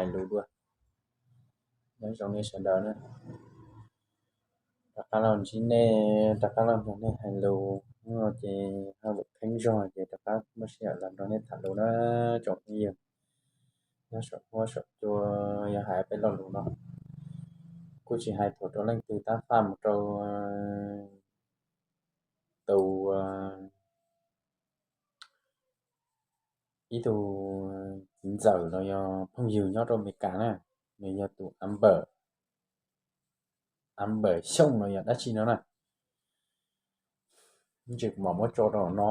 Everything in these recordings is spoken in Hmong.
hais lus dua. Nyob zoo nej sawv daws na, rov qab los ntsib nej, rov qab los mloog nej hais lus no ces haj yam kheeb zog ces rov qab muaj sij hawm los nrog nej tham lus na tsoom phooj ywg. Nyob saum huab saum cua yog hais peb lo lus no, kuj tsis hais thaum rau leej twg tab faj mus rau tus ib tug txiv ntxawm los yog phooj ywg nyob rau Amelikas na, nws yog tus Amber, Amber Xyooj los yog dab tsi no na. Ntsis kuv mam muab tso rau no,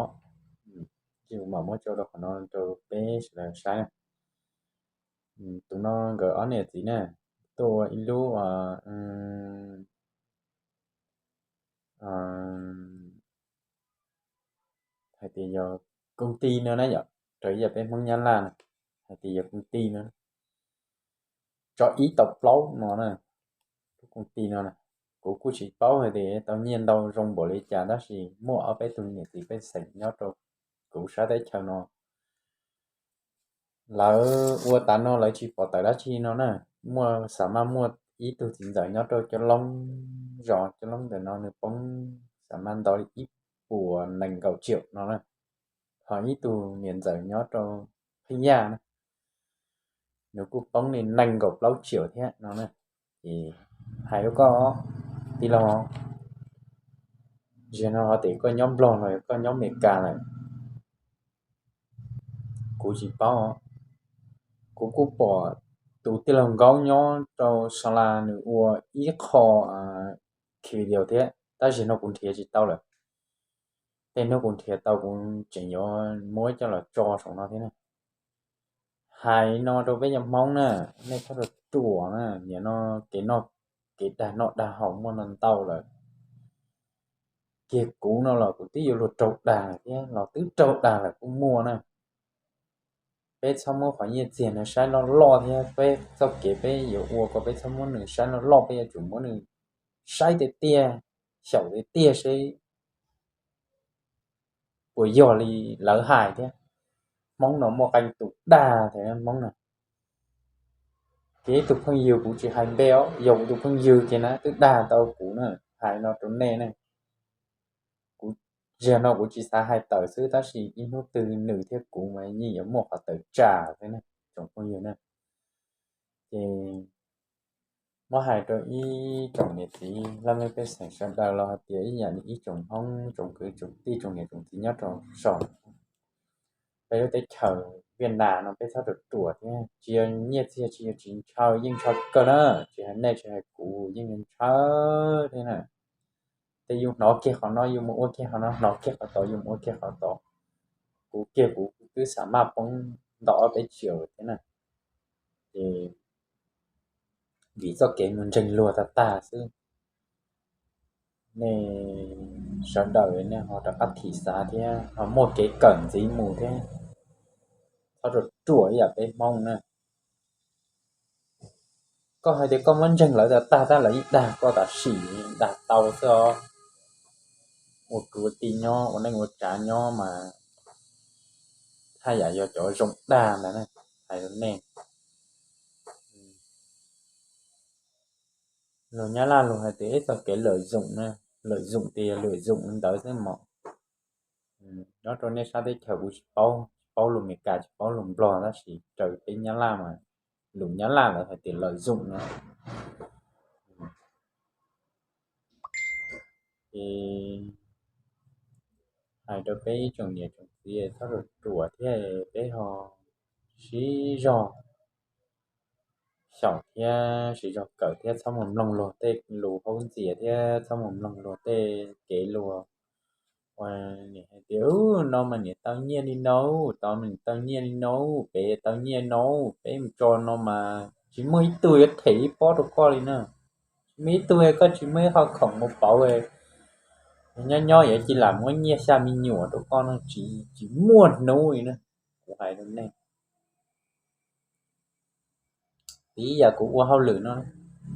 ntsis kuv mam muab tso rau qhov no rau peb sawv daws saib na. Tus no nkawd ob niam txiv na, tuaj ua ib lub hais tias yog koob tij no na yom, raws li peb Hmoob Nyab Laj na, hais tias yog koob tij no, tso ib tau plaub no na, lub koob tij no na. Kuv kuj tsis paub hais tias tau nyiaj ntau zoo npaum li cas tab sis muaj ob peb tug niam txiv pej xeem nyob rau kuv sab teb chaws no, lawv ua tas no lawv tsis pom tawm dab tsi no na. Muaj, xam maj muaj ib tug txiv ntxawm nyob rau Coob Loob, zos Coob Loob ntawm no nws poob xam maj ntau li ib puas nees nkaum tsiaum no na. Ho ib tug niam ntxawm nyob rau Pheej Yaj na, nws kuj poob li nees nkaum plaub tsiaum thiab no na. Ces hais rau koj tij laug, zaum no ho tias koj nyob Nplog los koj nyob Amelikas lawm, kuv tsis paub. Kuv kuj pom tus tij laug Nkaub nyob rau Sa La nws ua ib qho video thiab tab sis no kuv nrhiav tsis tau lawm. Tej hnub kuv nrhiav tau kuv tseem yuav muab coj los tso saum no thiab na. Hais no rau peb cov Hmoob na, nej txhob ruam ruam na, nim no kev noj, kev dag noj dag haus muaj no ntau lawm. Kiag kuv no los kuv twb yuav luag raug dag thiab los twb raug dag lawm kuj muaj na. Peb txhob muab qhov nyiaj txiag no saib loj loj thiab peb txoj kev peb yuav ua kom peb txhob muab nws saib loj loj, peb yuav tsum muab nws saib tiag tiag, xyaum tiag tiag seb puas yog li lawv hais thiab. Hmoob no muaj qee tus dag thiab Hmoob no. Ces ib tug phooj ywg, kuv tsis hais npe os, yog kuv tus phooj ywg ces na twb dag tau kuv na, hais no rau nej ne. Kuv, zaum no kuv tsis xav hais tawm xwb tab sis ib hnub twg nws thiab kuv mas yeej yuav muaj qhov tawm tsam thiab ne tsoom phooj ywg na. Ces muab hais rau ib tsoom niam txiv laj mej pej xeem sawv daws los hais tias ib yam li ib tsoom Hmoob tsoom kwv tsoom tij tsoom niam tsoom txiv nyob rau saum peb lub teb chaws Viaj Nam no peb txhob ruam ruam thiab, tsis yog nyiaj txiag tsis yog tsis ntshaw, yeej ntshaw kawg na, tsis hais nej tsis hais kuv yeej ntshaw thiab na. Ces yus hnov kiag qhov no yus mus ua kiag qhov no, hnov kiag qhov tod yus mus ua kiag qhov tod. Kuv kiag kuv twb xam maj poob ntau ob peb tsiaum thiab na. Ces vim txoj kev mus ntseeg luag tag tag xwb. Nej sawv daws nej ho rov qab thim xav thiab ho muaj kev kawm ntxiv mus thiab. Txhob ruam ruam ib yam peb Hmoob na. Koj hais tias koj muab ntseeg lawv tag tag tab lawv yeej dag koj tam sim, dag tau xwb os. Ua kwv ua tij nyob ua neej ua tsav nyob mas haj yam yog cov zoo dag ntawd na, hais rau nej. Luag Nyab Laj luag hais tias ib txoj kev lawm zoom na, lawm zoom tias yog lawm zoom li ntawd xwb mas. Nyob rau nej sab teb chaws kuv tsis paub, tsis paub lus Amelikas tsis paub lus Nplog tab sis raws peb Nyab Laj mas, lus Nyab Laj lawv hais tias lawm zoom no. Ces hais rau peb ib tsoom niam tsoom txiv txhob ruam ruam thiab peb ho siv zog xyaum thiab siv zog kawm thiab txhob mus mloog luag tej lus haub ntxias thiab txhob mus mloog luag tej kev luag ua niam hais tias no mas niam tau nyiaj li no, tau mas niam tau nyiaj li no, peb tau nyiaj no, peb mus tso no mas tsis muaj ib tug yuav them ib pob rau koj li na. Tsis muaj ib tug, koj tsis muaj ib qho khoom mus pauv, nyob nyob yuav cia li muab nyiaj xya me nyuam rau koj no, tsis muaj hnub li na. Kuv hais rau nej, ib yam kuv ua hauj lwm no,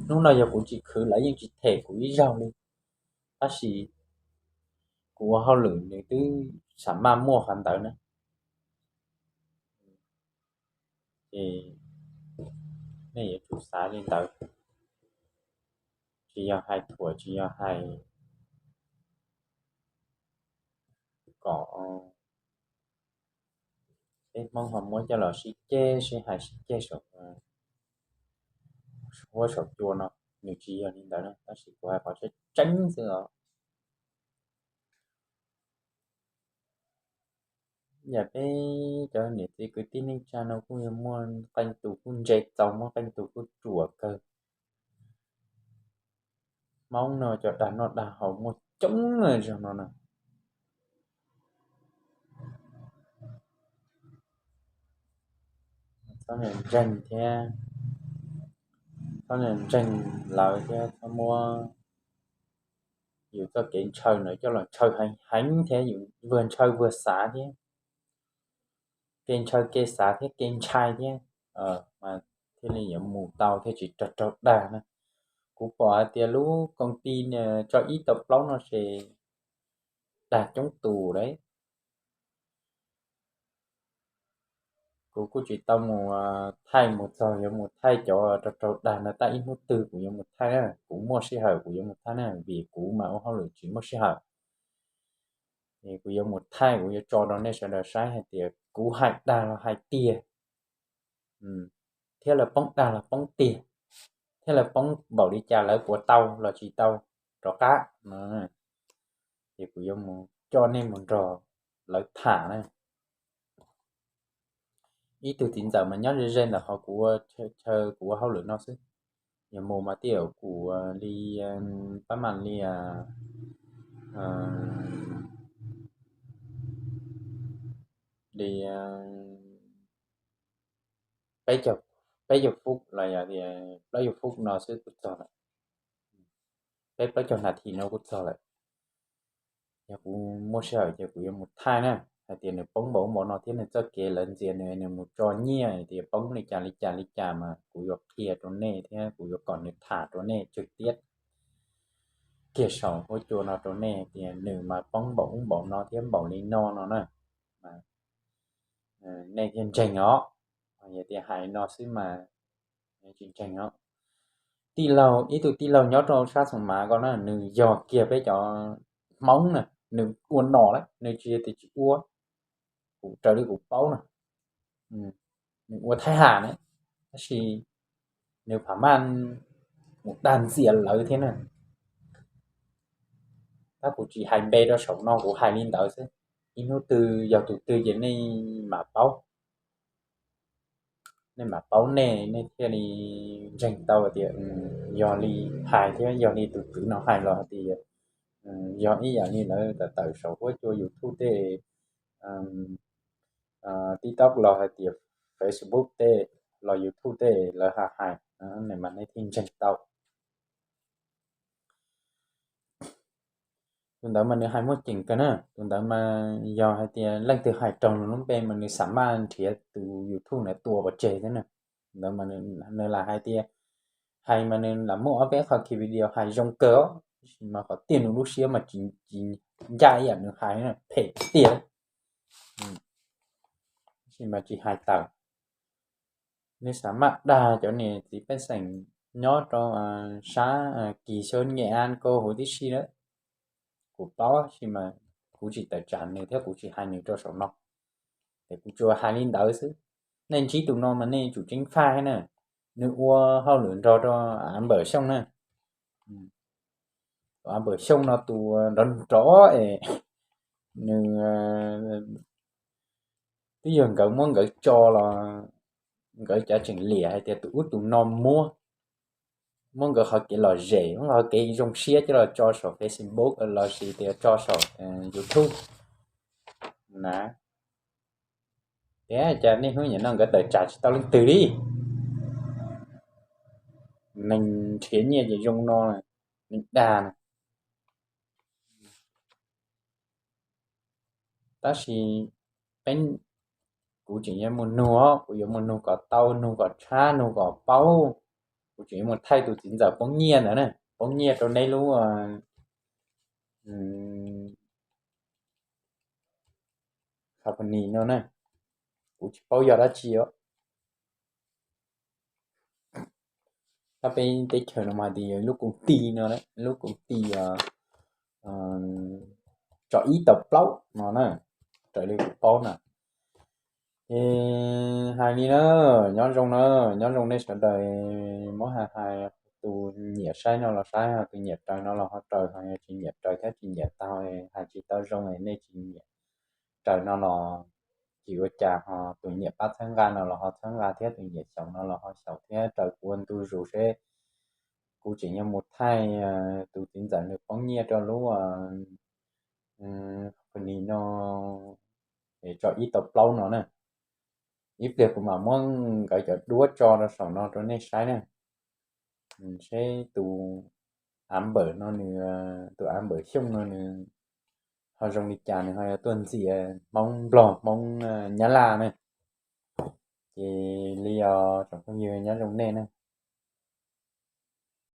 hnub no yog kuv tsis khwv lawv yeej tsis them kuv ib zaug li, tab sis kuv ua hauj lwm nws twb xam maj muaj qhov ntawd na. Ces nej yuav tsum xav li ntawd. Tsis yog hais thuam, tsis yog hais kom peb Hmoob ho muab coj los sib ceg sib hais sib ceg saum huab saum cua no, nws tsis yog li ntawd na, tab sis kuv hais qhov tseeb tseeb xwb os. Yam peb cov niam txiv kwv tij neej tsa no kuj yog muaj qee tus kuj ntse txaus, muaj qee tus kuj ruam kawg. Hmoob no cov dag noj dag haus muaj coob zog no na. Txhob ntseeg thiab, txhob ntseeg lawv thiab txhob muab yus txoj kev ntshaw no coj los ntshaw heev heev thiab yus vuag ntshaw vuag xav thiab, kev ntshaw kev xav thiab kev ntshai thiab, mas thiaj li yuav mus tau thiaj tsis raug raug dag na. Kuv pom hais tias lub koom ti tso ib tau plaub no ces dag coob tus lawm. Kuv kuj tsis tau mus thaij mus txog yuav mus thaij cov raug raug dag no, tab ib hnub twg kuv yuav mus thaij na, kuv muaj sij hawm kuv yuav mus thaij na, vim kuv mas ua hauj lwm tsis muaj sij hawm. Kuv yuav mus thaij, kuv yuav tso rau nej sawv daws saib hais tias kuv hais dag los hais tiag, thiab lawv poob dag los poob tiag, thiab lawv poob npaum li cas, lawv puas tau los tsis tau rov qab no. Ces kuv yuav mus coj nej mus nrog lawv tham na. Ib tug txiv ntxawm mas nyob ze ze ntawm qhov kuv ua chaw kuv ua hauj lwm no xwb. Yog mus mas twb yog kuv li pab mam li li peb caug fub los yog tias plaub caug fub no xwb kuj txog lawm. Peb plaub caug nas this no kuj txog lawm. Yog kuv muaj sij hawm ces kuv yuav mus thaij na, hais tias nws poob npaum npaum no thiab nws txoj kev lawv ntxias nws, nws mus tso nyiaj tias poob li cas li cas li cas mas kuv yuav qhia rau nej thiab kuv yuav kom nws tham rau nej tswg tiab kiag saum huab cua no rau nej tias nws mas poob npaum ub npaum no thiab npaum li no no na. Nej thiaj ntseeg os. Yog tias hais no xwb mas tsis ntseeg os. Tij laug, ib tug tij laug nyob rau sab Xoo Mav ko na, nws yog kiag peb cov Hmoob na, nws ua no lawm, nws tsis yog tias tsis ua, kuv raws li kuv paub na, nws ua thaij ham na, tab sis nws pam maj mus dag ntxias lawv thiab na. Tab kuv tsis hais npe rau saum no, kuv hais li ntawd xwb. Ib hnub twg yog tus twg ces nej mam paub, nej mam paub nej, nej thiaj li ntseeg tau tias yog li hais thiab yog li tus kwv no hais los tias yog ib yam li lawv tawm tawm saum huab cua YouTube tej, TikTok los hais tias Facebook tej, los YouTube tej lawv hais hais, nej mas nej thiaj ntseeg tau. Tus ntawd mas nws hais muaj ceem kawg na, tus ntawd mas yog hais tias leej twg hais raug nws lub npe mas nws xam maj nrhiav tus YouTube ntawd tua pov tseg thiab na. Tus ntawd mas nws lam hais tias, hais mas nws lam muaj ob peb qho ki video hais zoo kawg os, tab sis mas qhov tiag nws lub siab mas tsis ncaj ib yam nws hais, phem tiag, tab sis mas tsis hais tawm. Nws xam maj dag cov niam txiv pej xeem nyob rau sab Kỳ Sơn, Nghệ An ko huv tib si lawm. Kuv paub tab sis mas kuv tsis tawm tsam nws thiab kuv tsis hais nws rau saum no, es kuv tsuas hais li ntawd xwb. Nej ntsib tus no mas nej tsum ceev faj thiab na. Nws ua hauj lwm nrog rau Av Npawm Xyooj na. Av Npawm Xyooj no tus nrov nrov es nws twb yog nkawd muab nkawd tso los nkawd cav tseem liam hais tias tus ub tus no muab, muab nkawd qhov kev lom zem, muab qhov kev zoo siab coj los tso saum Facebook los sis tias tso saum YouTube na. Tias cas niaj hnub nim no nkawd tawm tsam tsis tau leej twg li. Neeg nrhiav nyiaj ces zoo no, neeg dag na. Tab sis peb, kuv tseem yuav mus nug, kuv yuav mus nug kom tau, nug kom tshab, nug kom paub. Kuv tseem yuav mus thaij tus txiv ntxawm poob nyiaj ntawd na, poob nyiaj rau neb lub company no na. Kuv tsis paub yog dab tsi os. Peb teb chaws no mas hais tias yog lub koom ti no, lub koom ti tso ib tau plaub no na, raws li kuv paub na. Es hais li na, nyob zoo na, nyob zoo nej sawv daws, muab hais hais tus nyiam saib no los saib, tus nyiam raws no los ho raws, ho yog tsis nyiam raws thiab tsis nyiam tau, hais tsis tau zoo nej tsis nyiam raws no los tsis ua cas, ho tus nyiam pab txhawb nqa no los ho txhawb nqa thiab, tus nyiam xyaum no los ho xyaum thiab, raws kuv ua ntu zus seb kuv tseem yuav mus thaij tus txiv ntxawm nws poob nyiaj rau lub company no tso ib tau plaub no na. Ib pliag kuv mam muab nkawd cov duab tso rau saum no rau nej saib na. Seb tus av npawm no nws, tus av npawm Xyooj no nws ho zoo li cas, nws ho yuav tuaj ntxias Hmoob Nplog Hmoob Nyab Laj na. Ces li os tsoom phooj ywg, nyob zoo nej na.